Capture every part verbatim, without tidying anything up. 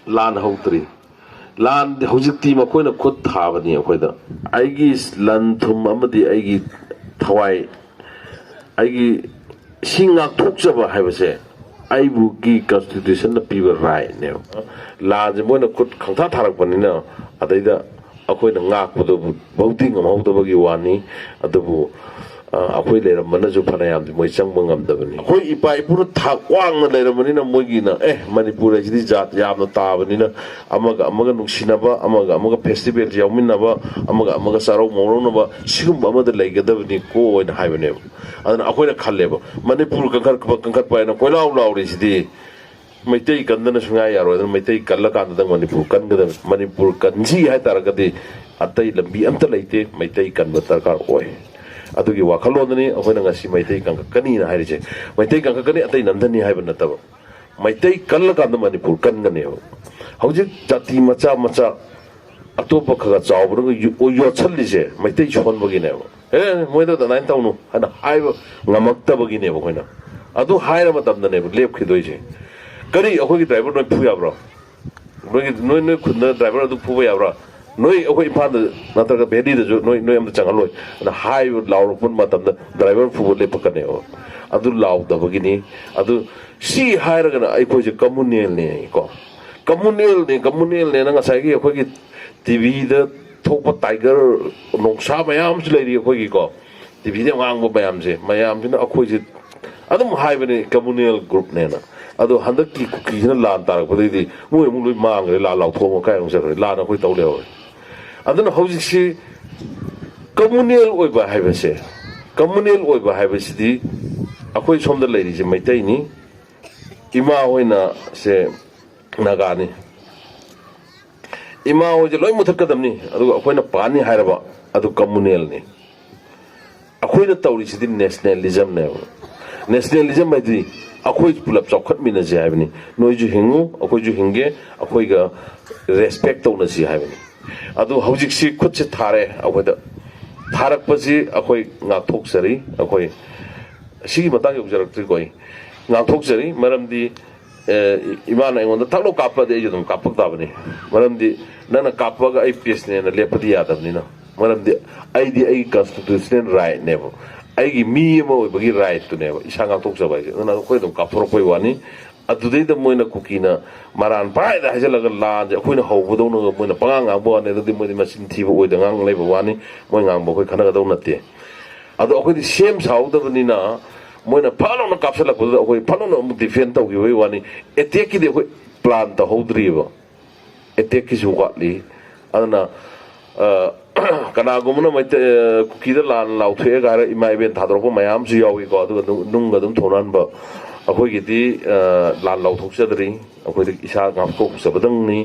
ꯂꯥꯟ ꯍꯧꯗ꯭ꯔꯤ꯫ ꯂꯥꯟ ꯍꯧꯖꯤꯛꯇꯤ ꯃꯈꯣꯏꯅ ꯈꯨꯠ ꯊꯥꯕꯅꯤ ꯑꯩꯈꯣꯏꯗ꯫ ꯑꯩꯒꯤ ꯂꯟ ꯊꯨꯝ ꯑꯃꯗꯤ ꯑꯩꯒꯤ ꯊꯋꯥꯏ, ꯑꯩꯒꯤ ꯁꯤ ꯉꯥꯛꯊꯣꯛꯆꯕ ꯍꯥꯏꯕꯁꯦ ꯑꯩꯕꯨꯒꯤ ꯀꯟꯁꯇꯤꯇ꯭ꯌꯨꯁꯟꯅ ꯄꯤꯕ ꯔꯥꯏꯠꯅꯦꯕ꯫ ꯂꯥꯟꯁꯦ ꯃꯣꯏꯅ ꯈꯨꯠ ꯈꯪꯊꯥ ꯊꯥꯔꯛꯄꯅꯤꯅ, ꯑꯗꯩꯗ ꯑꯩꯈꯣꯏꯅ ꯉꯥꯛꯄꯗꯨꯕꯨ ꯐꯥꯎꯗꯤ ꯉꯝꯍꯧꯗꯕꯒꯤ ꯋꯥꯅꯤ꯫ ꯑꯗꯨꯕꯨ, ꯑ, ꯑꯩꯈꯣꯏ ꯂꯩꯔꯝꯕꯅꯁꯨ ꯐꯅꯌꯥꯝꯗꯤ ꯃꯣꯏ ꯆꯪꯕ ꯉꯝꯗꯕꯅꯤ꯫ ꯑꯩꯈꯣꯏ ꯏꯄꯥ ꯏꯄꯨꯅ ꯊꯥꯛ ꯋꯥꯡꯅ ꯂꯩꯔꯝꯕꯅꯤꯅ, ꯃꯣꯏꯒꯤꯅ, "ꯑꯦ, ꯃꯅꯤꯄꯨꯔ ꯍꯥꯏꯁꯤꯗꯤ ꯖꯥꯠ ꯌꯥꯝꯅ ꯇꯥꯕꯅꯤꯅ, ꯑꯃꯒ ꯑꯃꯒ ꯅꯨꯡꯁꯤꯅꯕ, ꯑꯃꯒ ꯑꯃꯒ ꯐꯦꯁꯇꯤꯚꯦꯜ ꯌꯥꯎꯃꯤꯟꯅꯕ, ꯑꯃꯒ ꯑꯃꯒ ꯆꯥꯔꯧ ꯃꯧꯔꯧꯅꯕ, ꯁꯤꯒꯨꯝꯕ ꯑꯃꯗ ꯂꯩꯒꯗꯕꯅꯤꯀꯣ" ꯍꯥꯏꯅ ꯍꯥꯏꯕꯅꯦꯕ꯫ ꯑꯗꯨꯅ ꯑꯩꯈꯣꯏꯅ ꯈꯜꯂꯦꯕ, ꯃꯅꯤꯄꯨꯔ ꯀꯟꯈꯠꯄ, ꯀꯟꯈꯠꯄ ꯍꯥꯏꯅ ꯀꯣꯏꯂꯥꯎ ꯂꯥꯎꯔꯤꯁꯤꯗꯤ ꯃꯩꯇꯩ ꯀꯟꯗꯅ ꯁꯨꯡꯌꯥ ꯌꯥꯔꯣꯏ꯫ ꯑꯗꯨꯅ ꯃꯩꯇꯩ ꯀꯜꯂꯀꯥꯟꯗꯗ ꯃꯅꯤꯄꯨꯔ ꯀꯟꯒꯗꯕꯅꯤ꯫ ꯃꯅꯤꯄꯨꯔ ꯀꯟꯁꯤ ꯍꯥꯏ ꯇꯥꯔꯒꯗꯤ ꯑꯇꯩ ꯂꯝꯕꯤ ꯑꯝꯇ ꯂꯩꯇꯦ, ꯃꯩꯇꯩ ꯀꯟꯕ ꯗꯔꯀꯥꯔ ꯑꯣꯏ꯫ ꯑꯗꯨꯒꯤ ꯋꯥꯈꯜꯂꯣꯟꯗꯅꯤ ꯑꯩꯈꯣꯏꯅ ꯉꯁꯤ ꯃꯩꯇꯩ ꯀꯟꯈꯠꯀꯅꯤꯅ ꯍꯥꯏꯔꯤꯁꯦ꯫ ꯃꯩꯇꯩ ꯀꯟꯈꯠꯀꯅꯤ, ꯑꯇꯩ ꯅꯝꯊꯅꯤ ꯍꯥꯏꯕ ꯅꯠꯇꯕ꯫ ꯃꯩꯇꯩ ꯀꯜꯂꯀꯥꯟꯗ ꯃꯅꯤꯄꯨꯔ ꯀꯟꯒꯅꯦꯕ꯫ ꯍꯧꯖꯤꯛ ꯖꯥꯇꯤ ꯃꯆꯥ ꯃꯆꯥ ꯑꯇꯣꯞꯄ ꯈꯔ ꯈꯔ ꯆꯥꯎꯕꯅꯒ ꯌꯨ-, ꯌꯣꯠꯁꯜꯂꯤꯁꯦ ꯃꯩꯇꯩ ꯁꯣꯟꯕꯒꯤꯅꯦꯕ꯫ "ꯑꯦ, ꯃꯣꯏꯗ ꯑꯗꯨꯃꯥꯏꯅ ꯇꯧꯅꯨ" ꯍꯥꯏꯅ ꯍꯥꯏꯕ ꯉꯝꯃꯛꯇꯕꯒꯤꯅꯦꯕ ꯑꯩꯈꯣꯏꯅ꯫ ꯑꯗꯨ ꯍꯥꯏꯔ ꯃꯇꯝꯗꯅꯦꯕ ꯂꯦꯞꯈꯤꯗꯣꯏꯁꯦ꯫ ꯀꯔꯤ, ꯑꯩꯈꯣꯏꯒꯤ ꯗ꯭ꯔꯥꯏꯚꯔ ꯅꯣꯏ ꯐꯨ ꯌꯥꯕ꯭ꯔꯣ? ꯅꯣꯏꯒꯤ, ꯅꯣꯏ, ꯅꯣꯏ ꯈꯨꯟꯗ ꯗ꯭ꯔꯥꯏꯚꯔ ꯑꯗꯨ ꯐꯨꯕ ꯌꯥꯕ꯭ꯔꯥ? ꯅꯣꯏ ꯑꯩꯈꯣꯏ ꯏꯝꯐꯥꯜꯗ ꯅꯠꯇ꯭ꯔꯒ ꯚꯦꯂꯤꯗꯁꯨ ꯅꯣꯏ, ꯅꯣꯏ ꯑꯝꯇ ꯆꯪꯍꯜꯂꯣꯏ ꯑꯅ ꯍꯥꯏꯕ ꯂꯥꯎꯔꯛꯄ ꯃꯇꯝꯗ ꯗ꯭ꯔꯥꯏꯚꯔ ꯐꯨꯕ ꯂꯦꯞꯄꯛꯀꯅꯦꯕ꯫ ꯑꯗꯨ ꯂꯥꯎꯗꯕꯒꯤꯅꯤ꯫ ꯑꯗꯨ ꯁꯤ ꯍꯥꯏꯔꯒꯅ ꯑꯩꯈꯣꯏꯁꯦ ꯀꯝꯃꯨꯅꯦꯜꯅꯦ ꯀꯣ꯫ ꯀꯝꯃꯨꯅꯦꯜꯅꯦ, ꯀꯝꯃꯨꯅꯦꯜꯅꯦꯅ ꯉꯁꯥꯏꯒꯤ ꯑꯩꯈꯣꯏꯒꯤ ꯇꯤꯚꯤꯗ ꯊꯣꯛꯄ ꯇꯥꯏꯒꯔ ꯅꯣꯡꯁꯥ ꯃꯌꯥꯝ ꯑꯃꯁꯨ ꯂꯩꯔꯤ ꯑꯩꯈꯣꯏꯒꯤꯀꯣ꯫ ꯇꯤꯚꯤꯗ ꯉꯥꯡꯕ ꯃꯌꯥꯝꯁꯦ, ꯃꯌꯥꯝꯁꯤꯅ ꯑꯩꯈꯣꯏꯁꯦ ꯑꯗꯨꯝ ꯍꯥꯏꯕꯅꯦ ꯀꯝꯃꯨꯅꯦꯜ ꯒ꯭ꯔꯨꯞꯅꯦꯅ꯫ ꯑꯗꯣ ꯍꯟꯗꯛꯀꯤ ꯀꯨꯀꯤꯁꯤꯅ ꯂꯥꯟ ꯇꯥꯔꯛꯄꯗꯩꯗꯤ ꯃꯣꯏ ꯑꯃꯨꯛ ꯂꯣꯏ ꯃꯥꯡꯈ꯭ꯔꯦ, ꯂꯥꯟ ꯂꯥꯎꯊꯣꯛꯑꯒ ꯀꯥꯏ ꯑꯃꯨꯛ ꯆꯠꯈ꯭ꯔꯦ, ꯂꯥꯟ ꯑꯩꯈꯣꯏ ꯇꯧ ꯂꯩꯍꯧꯔꯦ꯫ ꯑꯗꯨꯅ ꯍꯧꯖꯤꯛꯁꯤ ꯀꯝꯃꯨꯅꯦꯜ ꯑꯣꯏꯕ ꯍꯥꯏꯕꯁꯦ, ꯀꯝꯃꯨꯅꯦꯜ ꯑꯣꯏꯕ ꯍꯥꯏꯕꯁꯤꯗꯤ ꯑꯩꯈꯣꯏ ꯁꯣꯝꯗ ꯂꯩꯔꯤꯁꯦ ꯃꯩꯇꯩꯅꯤ, ꯏꯃꯥ ꯍꯣꯏꯅ ꯁꯦ ꯅꯥꯒꯥꯅꯤ, ꯏꯃꯥ ꯍꯣꯏꯁꯦ ꯂꯣꯏ ꯃꯨꯊꯠꯀꯗꯕꯅꯤ, ꯑꯗꯨꯒ ꯑꯩꯈꯣꯏꯅ ꯄꯥꯅꯤ ꯍꯥꯏꯔꯕ ꯑꯗꯨ ꯀꯝꯃꯨꯅꯦꯜꯅꯤ꯫ ꯑꯩꯈꯣꯏꯅ ꯇꯧꯔꯤꯁꯤꯗꯤ ꯅꯦꯁꯅꯦꯂꯤꯖꯝꯅꯦꯕ꯫ ꯅꯦꯁꯅꯦꯂꯤꯖꯝ ꯍꯥꯏꯗꯤ ꯑꯩꯈꯣꯏ ꯄꯨꯂꯞ ꯆꯥꯎꯈꯠꯃꯤꯟꯅꯁꯤ ꯍꯥꯏꯕꯅꯤ꯫ ꯅꯣꯏꯁꯨ ꯍꯤꯡꯉꯨ, ꯑꯩꯈꯣꯏꯁꯨ ꯍꯤꯡꯒꯦ, ꯑꯩꯈꯣꯏꯒ ꯔꯦꯁꯄꯦꯛ ꯇꯧꯅꯁꯤ ꯍꯥꯏꯕꯅꯤ꯫ ꯑꯗꯨ ꯍꯧꯖꯤꯛꯁꯤ ꯈꯨꯠꯁꯦ ꯊꯥꯔꯦ ꯑꯩꯈꯣꯏꯗ꯫ ꯊꯥꯔꯛꯄꯁꯤ ꯑꯩꯈꯣꯏ ꯉꯥꯛꯊꯣꯛꯆꯔꯤ꯫ ꯑꯩꯈꯣꯏ ꯁꯤꯒꯤ ꯃꯇꯥꯡ ꯌꯧꯖꯔꯛꯇ꯭ꯔꯤꯀꯣ ꯑꯩ꯫ ꯉꯥꯛꯊꯣꯛꯆꯔꯤ, ꯃꯔꯝꯗꯤ ꯏꯃꯥꯅ ꯑꯩꯉꯣꯟꯗ ꯊꯛꯂꯣ ꯀꯥꯞꯄꯗꯤ ꯑꯩꯁꯨ ꯑꯗꯨꯝ ꯀꯥꯞꯄꯛ ꯇꯥꯕꯅꯤ꯫ ꯃꯔꯝꯗꯤ ꯅꯪꯅ ꯀꯥꯞꯄꯒ ꯑꯩ ꯄꯤꯁꯅꯦꯅ ꯂꯦꯞꯄꯗꯤ ꯌꯥꯗꯕꯅꯤꯅ꯫ ꯃꯔꯝꯗꯤ ꯑꯩꯗꯤ ꯑꯩꯒꯤ ꯀꯟꯁꯇꯤꯇ꯭ꯌꯨꯁꯅꯦꯜ ꯔꯥꯏꯠꯅꯦꯕ, ꯑꯩꯒꯤ ꯃꯤ ꯑꯃ ꯑꯣꯏꯕꯒꯤ ꯔꯥꯏꯠꯇꯨꯅꯦꯕ ꯏꯁꯥ ꯉꯥꯛꯊꯣꯛꯆꯕ ꯍꯥꯏꯁꯦ꯫ ꯑꯗꯨꯅ ꯑꯩꯈꯣꯏ ꯑꯗꯨꯝ ꯀꯥꯞꯊꯣꯔꯛꯄꯩ ꯋꯥꯅꯤ꯫ ꯑꯗꯨꯗꯩꯗ ꯃꯣꯏꯅ ꯀꯨꯀꯤꯅ ꯃꯔꯥꯟ ꯄꯥꯏꯗ ꯍꯥꯏꯖꯤꯜꯂꯒ ꯂꯥꯟꯁꯦ ꯑꯩꯈꯣꯏꯅ ꯍꯧꯕꯗꯧꯅꯒ ꯃꯣꯏꯅ ꯄꯉꯥꯡ ꯉꯥꯡꯕ ꯋꯥꯅꯤ꯫ ꯑꯗꯨꯗꯤ ꯃꯣꯏꯗꯤ ꯃꯆꯤꯟ ꯊꯤꯕ ꯑꯣꯏꯗ ꯉꯥꯡ ꯂꯩꯕ ꯋꯥꯅꯤ꯫ ꯃꯣꯏ ꯉꯥꯡꯕ ꯑꯩꯈꯣꯏ ꯈꯟꯅꯒꯗꯧ ꯅꯠꯇꯦ꯫ ꯑꯗꯣ ꯑꯩꯈꯣꯏꯗꯤ ꯁꯦꯝ ꯁꯥꯍꯧꯗꯕꯅꯤꯅ ꯃꯣꯏꯅ ꯐꯠ ꯂꯥꯎꯅ ꯀꯥꯞꯁꯤꯜꯂꯛꯄꯗꯨꯗ ꯑꯩꯈꯣꯏ ꯐꯠ ꯂꯥꯎꯅ ꯑꯃꯨꯛ ꯗꯤꯐꯦꯟ ꯇꯧꯈꯤꯕꯒꯤ ꯋꯥꯅꯤ꯫ ꯑꯦꯇꯦꯛꯀꯤꯗꯤ ꯑꯩꯈꯣꯏ ꯄ꯭ꯂꯥꯟ ꯇꯧꯍꯧꯗ꯭ꯔꯤꯑꯕ꯫ ꯑꯦꯇꯦꯛꯀꯤꯁꯨ ꯋꯥꯠꯂꯤ꯫ ꯑꯗꯨꯅ ꯀꯅꯥꯒꯨꯝꯕꯅ ꯃꯩꯇꯩ ꯀꯨꯀꯤꯗ ꯂꯥꯟ ꯂꯥꯎꯊꯣꯛꯑꯦꯒ ꯍꯥꯏꯔꯒ ꯏꯃꯥ ꯏꯕꯦꯟ ꯊꯥꯗꯣꯔꯛꯄ ꯃꯌꯥꯝꯁꯨ ꯌꯥꯎꯏꯀꯣ꯫ ꯑꯗꯨꯒ ꯅꯨꯡꯒ ꯑꯗꯨꯝ ꯊꯣꯡꯅꯍꯟꯕ꯫ ꯑꯩꯈꯣꯏꯒꯤꯗꯤ ꯂꯥꯟ ꯂꯥꯎꯊꯣꯛꯆꯗ꯭ꯔꯤ꯫ ꯑꯩꯈꯣꯏꯗꯤ ꯏꯁꯥ ꯉꯥꯛꯊꯣꯛꯆꯕꯗꯪꯅꯤ꯫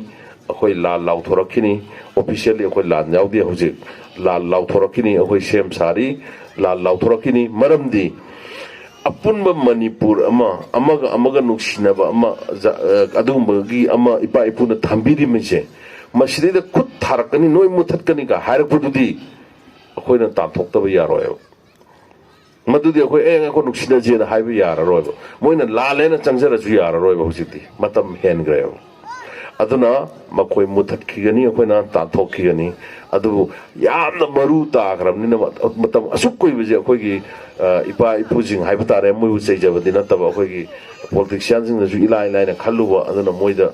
ꯑꯩꯈꯣꯏ ꯂꯥꯟ ꯂꯥꯎꯊꯣꯔꯛꯈꯤꯅꯤ꯫ ꯑꯣꯐꯤꯁꯤꯌꯦꯜꯂꯤ ꯑꯩꯈꯣꯏ ꯂꯥꯟ ꯌꯥꯎꯗꯦ ꯍꯧꯖꯤꯛ꯫ ꯂꯥꯟ ꯂꯥꯎꯊꯣꯔꯛꯈꯤꯅꯤ꯫ ꯑꯩꯈꯣꯏ ꯁꯦꯝ ꯁꯥꯔꯤ꯫ ꯂꯥꯟ ꯂꯥꯎꯊꯣꯔꯛꯈꯤꯅꯤ꯫ ꯃꯔꯝꯗꯤ ꯑꯄꯨꯟꯕ ꯃꯅꯤꯄꯨꯔ ꯑꯃ, ꯑꯃꯒ ꯑꯃꯒ ꯅꯨꯡꯁꯤꯅꯕ ꯑꯃ, ꯑꯗꯨꯒꯨꯝꯕꯒꯤ ꯑꯃ ꯏꯄꯥ ꯏꯄꯨꯅ ꯊꯝꯕꯤꯔꯤꯕꯁꯦ, ꯃꯁꯤꯗꯩꯗ ꯈꯨꯠ ꯊꯥꯔꯛꯀꯅꯤ, ꯅꯣꯏ ꯃꯨꯊꯠꯀꯅꯤꯒ ꯍꯥꯏꯔꯛꯄꯗꯨꯗꯤ ꯑꯩꯈꯣꯏꯅ ꯇꯥꯟꯊꯣꯛꯇꯕ ꯌꯥꯔꯣꯏꯕ꯫ ꯃꯗꯨꯗꯤ ꯑꯩꯈꯣꯏ ꯑꯦ ꯑꯩꯈꯣꯏ ꯅꯨꯡꯁꯤꯅꯁꯦꯅ ꯍꯥꯏꯕ ꯌꯥꯔꯔꯣꯏꯕ꯫ ꯃꯣꯏꯅ ꯂꯥꯜꯂꯦꯅ ꯆꯪꯖꯔꯁꯨ ꯌꯥꯔꯔꯣꯏꯕ꯫ ꯍꯧꯖꯤꯛꯇꯤ ꯃꯇꯝ ꯍꯦꯟꯈ꯭ꯔꯦꯕ꯫ ꯑꯗꯨꯅ ꯃꯈꯣꯏ ꯃꯨꯊꯠꯈꯤꯒꯅꯤ, ꯑꯩꯈꯣꯏꯅ ꯇꯥꯟꯊꯣꯛꯈꯤꯒꯅꯤ꯫ ꯑꯗꯨꯕꯨ ꯌꯥꯝꯅ ꯃꯔꯨ ꯇꯥꯈ꯭ꯔꯕꯅꯤꯅ ꯃꯇꯝ ꯑꯁꯨꯛ ꯀꯨꯏꯕꯁꯦ ꯑꯩꯈꯣꯏꯒꯤ ꯏꯄꯥ ꯏꯄꯨꯁꯤꯡ ꯍꯥꯏꯕ ꯇꯥꯔꯦ, ꯃꯣꯏꯕꯨ ꯆꯩꯖꯕꯗꯤ ꯅꯠꯇꯕ, ꯑꯩꯈꯣꯏꯒꯤ ꯄꯣꯂꯤꯇꯤꯁꯤꯌꯥꯟꯁꯤꯡꯅꯁꯨ ꯏꯂꯥꯏ ꯂꯥꯏꯅ ꯈꯜꯂꯨꯕ꯫ ꯑꯗꯨꯅ ꯃꯣꯏꯗ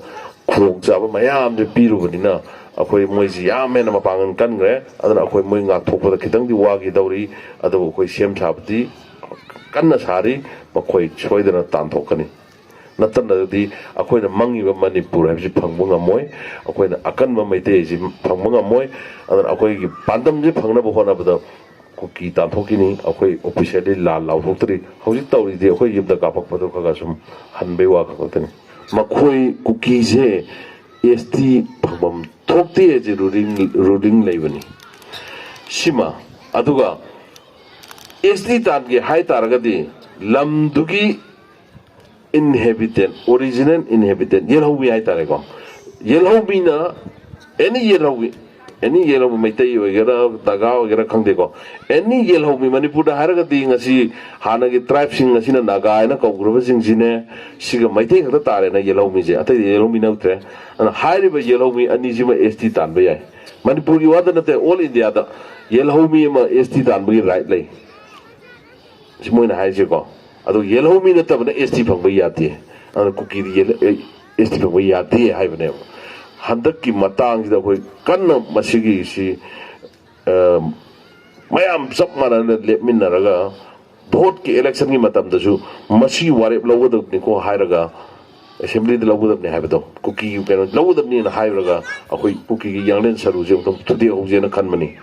ꯈꯨꯗꯣꯡꯆꯥꯕ ꯃꯌꯥꯝꯁꯦ ꯄꯤꯔꯨꯕꯅꯤꯅ ꯑꯩꯈꯣꯏ ꯃꯣꯏꯁꯤ ꯌꯥꯝ ꯍꯦꯟꯅ ꯃꯄꯥꯡꯒꯜ ꯀꯟꯈ꯭ꯔꯦ꯫ ꯑꯗꯨꯅ ꯑꯩꯈꯣꯏ ꯃꯣꯏ ꯉꯥꯛꯊꯣꯛꯄꯗ ꯈꯤꯇꯪꯗꯤ ꯋꯥꯈꯤꯗꯧꯔꯤ꯫ ꯑꯗꯨꯕꯨ ꯑꯩꯈꯣꯏ ꯁꯦꯝ ꯁꯥꯕꯗꯤ ꯀꯟꯅ ꯁꯥꯔꯤ꯫ ꯃꯈꯣꯏ ꯁꯣꯏꯗꯅ ꯇꯥꯟꯊꯣꯛꯀꯅꯤ꯫ ꯅꯠꯇꯅꯗꯤ ꯑꯩꯈꯣꯏꯅ ꯃꯪꯉꯤꯕ ꯃꯅꯤꯄꯨꯔ ꯍꯥꯏꯕꯁꯤ ꯐꯪꯕ ꯉꯝꯃꯣꯏ꯫ ꯑꯩꯈꯣꯏꯅ ꯑꯀꯟꯕ ꯃꯩꯇꯩ ꯍꯥꯏꯁꯤ ꯐꯪꯕ ꯉꯝꯃꯣꯏ꯫ ꯑꯗꯨꯅ ꯑꯩꯈꯣꯏꯒꯤ ꯄꯥꯟꯗꯝꯁꯤ ꯐꯪꯅꯕ ꯍꯣꯠꯅꯕꯗ ꯀꯨꯀꯤ ꯇꯥꯟꯊꯣꯛꯈꯤꯅꯤ꯫ ꯑꯩꯈꯣꯏ ꯑꯣꯐꯤꯁꯤꯌꯦꯜꯂꯤ ꯂꯥꯟ ꯂꯥꯎꯊꯣꯛꯇ꯭ꯔꯤ꯫ ꯍꯧꯖꯤꯛ ꯇꯧꯔꯤꯗꯤ ꯑꯩꯈꯣꯏ ꯌꯨꯝꯗ ꯀꯥꯞꯄꯛꯄꯗꯨ ꯈꯔ ꯈꯔ ꯁꯨꯝ ꯍꯟꯕꯩ ꯋꯥ ꯈꯛꯇꯅꯤ꯫ ꯃꯈꯣꯏ ꯀꯨꯀꯤꯁꯦ ꯑꯦꯁ ꯇꯤ ꯐꯪꯐꯝ ꯊꯣꯛꯇꯦ ꯍꯥꯏꯁꯦ ꯔꯨꯂꯤꯡ, ꯔꯨꯂꯤꯡ ꯂꯩꯕꯅꯤ꯫ ꯁꯤꯃ ꯑꯗꯨꯒ ꯑꯦꯁ ꯇꯤ ꯇꯥꯟꯒꯦ ꯍꯥꯏ ꯇꯥꯔꯒꯗꯤ ꯂꯝꯗꯨꯒꯤ ꯏꯟꯍꯦꯕꯤꯇꯦꯟ, ꯑꯣꯔꯤꯖꯤꯅꯦꯜ ꯏꯟꯍꯦꯕꯤꯇꯦꯟ, ꯌꯦꯜꯍꯧꯃꯤ ꯍꯥꯏ ꯇꯥꯔꯦꯀꯣ꯫ ꯌꯦꯜꯍꯧꯃꯤꯅ, ꯑꯦꯅꯤ ꯌꯦꯜꯍꯧꯃꯤ, ꯑꯦꯅꯤ ꯌꯦꯜꯍꯧꯃꯤ, ꯃꯩꯇꯩ ꯑꯣꯏꯒꯦꯔꯥ, ꯅꯥꯒꯥ ꯑꯣꯏꯒꯦꯔꯥ, ꯈꯪꯗꯦꯀꯣ, ꯑꯦꯅꯤ ꯌꯦꯜꯍꯧꯃꯤ, ꯃꯅꯤꯄꯨꯔꯗ ꯍꯥꯏꯔꯒꯗꯤ ꯉꯁꯤ ꯍꯥꯟꯅꯒꯤ ꯇ꯭ꯔꯥꯏꯕꯁꯤꯡ ꯑꯁꯤꯅ ꯅꯥꯒꯥ ꯍꯥꯏꯅ ꯀꯧꯈ꯭ꯔꯕꯁꯤꯡꯁꯤꯅꯦ, ꯁꯤꯒ ꯃꯩꯇꯩ ꯈꯛꯇ ꯇꯥꯔꯦꯅ ꯌꯦꯜꯍꯧꯃꯤꯁꯦ, ꯑꯇꯩꯗꯤ ꯌꯦꯜꯍꯧꯃꯤ ꯅꯠꯇ꯭ꯔꯦ꯫ ꯑꯗꯨꯅ ꯍꯥꯏꯔꯤꯕ ꯌꯦꯜꯍꯧꯃꯤ ꯑꯅꯤꯁꯤꯃ ꯑꯦꯁ ꯇꯤ ꯇꯥꯟꯕ ꯌꯥꯏ꯫ ꯃꯅꯤꯄꯨꯔꯒꯤ ꯋꯥꯗ ꯅꯠꯇꯦ, ꯑꯣꯜ ꯏꯟꯗꯤꯌꯥꯗ ꯌꯦꯜꯍꯧꯃꯤ ꯑꯃ ꯑꯦꯁ ꯇꯤ ꯇꯥꯟꯕꯒꯤ ꯔꯥꯏꯠ ꯂꯩ꯫ ꯁꯤ ꯃꯣꯏꯅ ꯍꯥꯏꯁꯦꯀꯣ꯫ ꯑꯗꯣ ꯌꯦꯜꯍꯧꯃꯤ ꯅꯠꯇꯕꯅ ꯑꯦꯁ ꯇꯤ ꯐꯪꯕ ꯌꯥꯗꯦ꯫ ꯑꯗꯨꯅ ꯀꯨꯀꯤꯗꯤ ꯑꯦꯁ ꯇꯤ ꯐꯪꯕ ꯌꯥꯗꯦ ꯍꯥꯏꯕꯅꯦꯕ꯫ ꯍꯟꯗꯛꯀꯤ ꯃꯇꯥꯡꯁꯤꯗ ꯑꯩꯈꯣꯏ ꯀꯟꯅ ꯃꯁꯤꯒꯤꯁꯤ, ꯑ, ꯃꯌꯥꯝ ꯆꯞ ꯃꯥꯟꯅꯅ ꯂꯦꯞꯃꯤꯟꯅꯔꯒ ꯚꯣꯠꯀꯤ, ꯏꯂꯦꯛꯁꯟꯒꯤ ꯃꯇꯝꯗꯁꯨ ꯃꯁꯤꯒꯤ ꯋꯥꯔꯦꯞ ꯂꯧꯒꯗꯕꯅꯤꯀꯣ ꯍꯥꯏꯔꯒ, ꯑꯦꯁꯦꯝꯕ꯭ꯂꯤꯗ ꯂꯧꯒꯗꯕꯅꯤ ꯍꯥꯏꯕꯗꯣ, ꯀꯨꯀꯤꯒꯤ ꯀꯩꯅꯣ ꯂꯧꯒꯗꯕꯅꯤꯅ ꯍꯥꯏꯔꯒ, ꯑꯩꯈꯣꯏ ꯀꯨꯀꯤꯒꯤ ꯌꯥꯡꯂꯦꯟ ꯁꯔꯨꯁꯦ ꯑꯃꯨꯛꯇꯪ ꯊꯨꯗꯦꯛꯍꯧꯁꯦꯅ ꯈꯟꯕꯅꯤ꯫